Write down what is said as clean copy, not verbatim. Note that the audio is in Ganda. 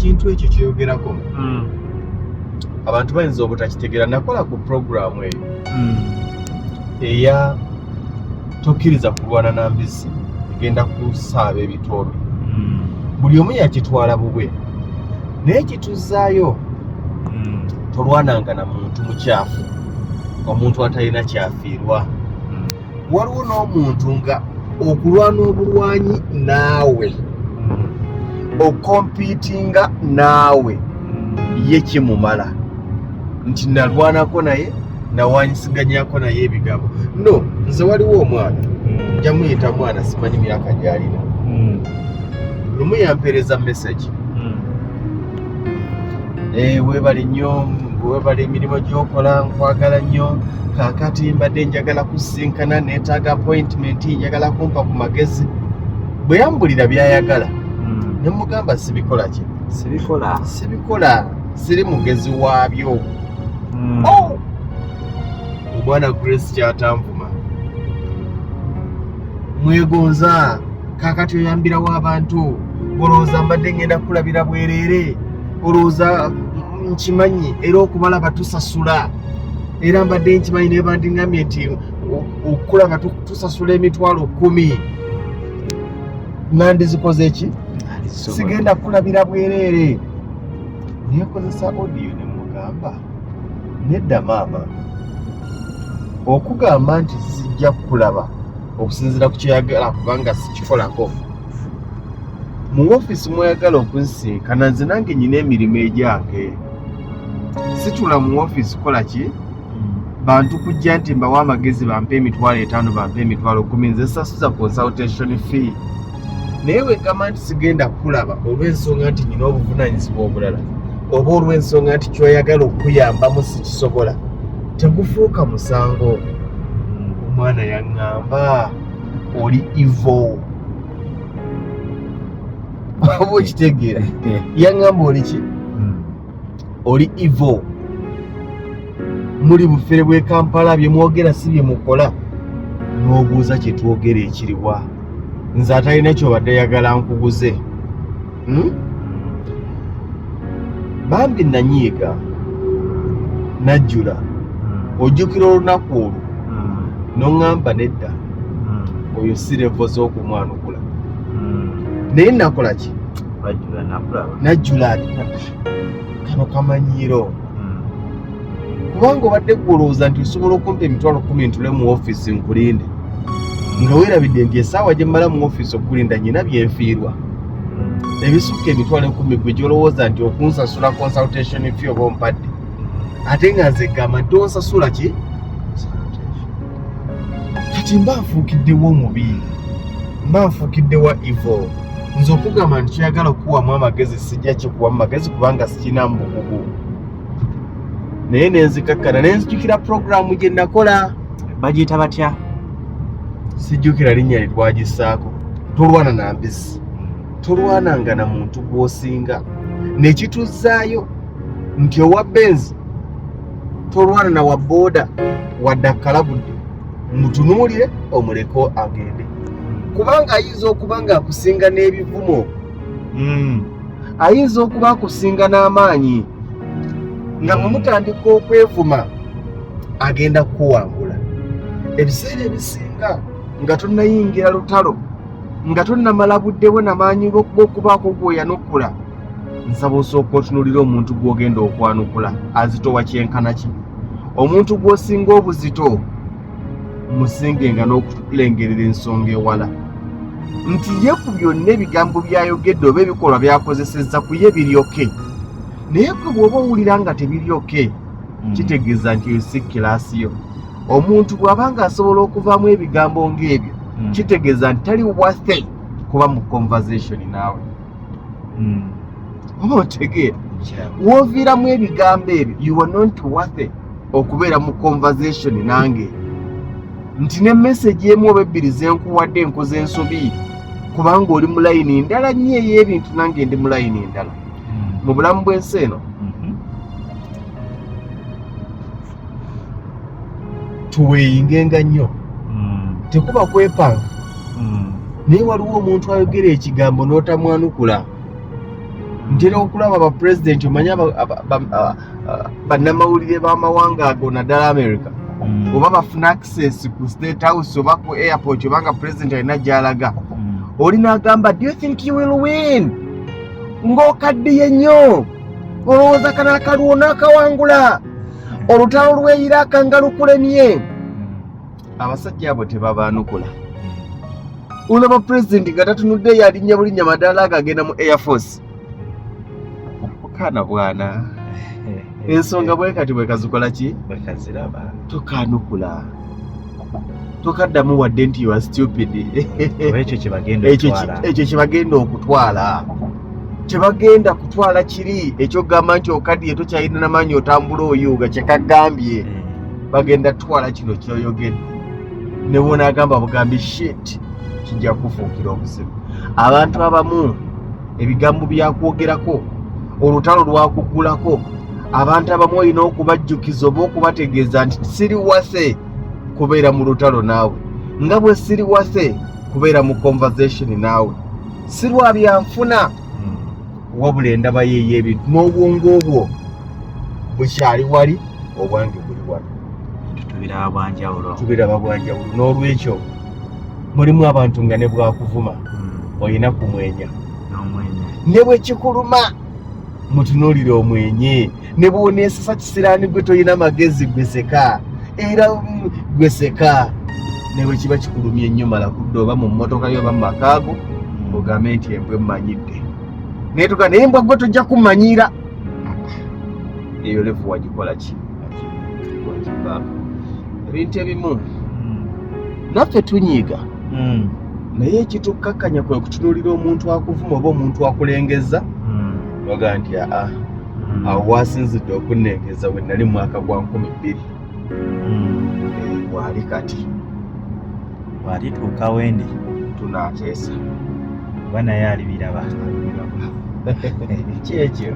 Ekintu ekyo kyoyogerako abantu bayinza obutakitegeera. Nakola ku puroguramu eyo eya tokkiriza kulwana na mbizzi, egenda kusaaba ebitoomi. Buli omu yakitwala bubwe, naye kituzaayo tolwananga na muntu mukyafu, omuntu atalina kyafiirwa. Waliwo n'omuntu nga okulwana obulwanyi naawe, okompiitinga naawe, ye kimumala nti nalwanako naye, nawanyisiganyako naye ebigambo. No nze waliwo omwana, nja muyita mwana, simanyi myaka gyalina. Lumu yampeereza message, "Weebale nnyo, weebale emirimu gy'okola, nkwagala nnyo. Kaakati mbadde njagala kusinkana, neetaaga appointment, njagala kumpa ku magezi." Bwe yambulira by'ayagala, ne mugamba sibikola ki? Sibikola. Sibikola, siri mugezi waabyo. Oh! Omwana Grace kyatanvuma, mwegonza. Kakati oyambirawo abantu, olowooza mbadde ngenda kulabira bwereere? Olowooza nkimanyi era okubalaba tusasula? Era mbadde nkimanyi, naye bandingambye nti okulaba tusasula 100,000, nandizikoze ki? Sigenda kulabira bwereere. Nekozesa audio ne mugamba, nedda maama, okugamba nti sijja kukulaba okusinziira ku kyeyagala, kubanga sikikolako mu ofiisi mweyagala okunsinkana. Nze nange nyina emirimu egyange, situla mu ofiisi kola ki bantu kujja nti mbawa amagezi, bampe 50,000, bampe 10,000. Nze sasuza consultation fee. Naye wegamba nti sigenda kukulaba olw'ensonga nti nyina obuvunanyizibwa obulala, oba olw'ensonga nti kyoyagala okuyambamu sikisobola, tegufuuka musango. Omwana yaŋŋamba, oli evil. Oba okitegeera? Yaŋŋamba, oli ki? Oli evil, muli bufere bw'e Kampala, bye mwogera si bye mukola. N'obuuza kyetwogera ekiriwa? Nze atalina kyobadde yagala nkuguze, Bambi nanyiiga najjula. Ojjukira olunaku olwo noŋŋamba, nedda, oyo si level z'okumwanukula. Naye nakola ki? Najjula ati kano kamanyiiro, kubanga obadde gwolowooza nti osobola okumpa 10,000 ntule mu ofiisi nkulinde, nga weerabidde nti essaawa gye mmala mu ofiisi okulinda nyina byenfiirwa ebisukka 10,000 gwe gyolowooza nti okunsasula consultation fee oba ompadde, ate nga nze gamba nti tonsasula ki. Kati mba nfuukiddewo omubi, mba nfuukiddewa evil. Nze okugamba nti kyeyagala okukuwamu amagezi, sijja kikuwamu magezi kubanga sikina mu bukugu. Naye nenzikakkana, nenzijukira puroguramu gye nakola. Bagiyita batya? Sijjukira linnya lye twagissaako. Tolwana na mbizzi, tolwananga na muntu gw'osinga. Nekituzzaayo nti owa Benz tolwana na wa booda, wadde akkalabudde, mutunuulire omuleke agende, kubanga ayinza okuba nga akusinga n'ebivumo, ayinza okuba akusinga n'amaanyi, nga mwe mutandika okwevuma agenda kukuwangula. Ebiseera ebisinga nga tonnayingira lutalo, nga tonnamala budde bwo namaanyi g'okubaako gwoyanukula, nsaba osooka otunulira omuntu gw'ogenda okwanukula azitowa kyenkana ki. Omuntu gw'osinga obuzito musinge nga n'okulengerera ensonga ewala nti ye ku byonna ebigambo by'ayogedde oba ebikolwa by'akozesezza ku ye biryoke, naye gwe bw'oba owulira nga tebiryoke, kitegeeza nti oyo si class yo. Omuntu bw'aba nga asobola okuvaamu ebigambo ng'ebyo, kitegeeza nti tali worth kuba mu conversation naawe. Oba otegeera? Wooviiramu ebigambo ebyo, you are not worth okubeera mu conversation nange, nti ne message emu oba ebbiri zenkuwadde nkoze ensobi, kubanga oli mu layini ndala nnyo ey'ebintu, nange ndi mu layini ndala mu bulamu bw'ensi eno. Tuweeyingenga nnyo, tekuba kwepanga, naye waliwo omuntu ayogera ekigambo n'otamwanukula. Ntera okulaba bapulezidenti, omanyi bannamawulire b'amawanga ago, naddala America, oba bafuna access ku State House oba ku airport oba nga pulezidenti alina gy'alaga, oli n'agamba, "Do you think you will win? Ng'okaddiye nnyo, olowooza kano akalulu onaakawangula? Olutalo lw'e Iraka nga lukulemye." Abasajja abo tebabaanukula. Olaba pulezidenti nga tatunudde, yalinnya bulinnya madaala ago agenda mu Air Force. Okaana bwana, ensonga bwe kati bwe kazikola ki? Bwekaziraba. Tokaanukula, tokaddamu wadde nti you are stupid. Oba ekyo kyebagenda Ekyo okutwala. Ekyo kyebagenda okutwala, tebagenda kutwala kiri ekyokugamba nti okaddiye, tokyalina namaanyi, otambula oyuuga kyekagambye. Bagenda kutwala kino kyoyogedde, ne bwonaagamba bugambi shit, kijja kufuukira obuzibu. Abantu abamu ebigambo byakwogerako, olutalo lwakuggulako. Abantu abamu olina okubajjukiza oba okubategeeza nti siri wase kubeera mu lutalo naawe, nga bwe siri wase kubeera mu conversation naawe, si lwa byanfuna, wabula endaba ye ey'ebintu n'obwongo obwo bukyali wali, obwange buli wano. Bintu tubiraba bwanjawulo. Tubiraba bwanjawulo. N'olwekyo mulimu abantu nga ne bwakuvuma olina kumwenya. N'omwenya. Ne bwe kikuluma, mutunuulire omwenye. Ne bw'oneesesa kisiraani gwe, tolina magezi, gwe seka era gwe seka. Ne bwe kiba kikulumya ennyo, mala kudda oba mu mmotoka yo oba mu makaago, ogambe nti embwa emmanyidde, naye tuga naye embwa gwe tojja kummanyiira. Eyo level wagikola ki? Wagivaako. Ebintu ebimu naffe tunyiiga, naye ekitukkakkanya kwe kutunuulira omuntu akuvuma oba omuntu akulengeza, noga nti aa, awo wasinzidde okunnengeza bwe nali mu mwaka gwa 2000. Bwali kati. Bw'alituuka wendi, tunaateesa. Oba naye alibiraba. Kyekyo.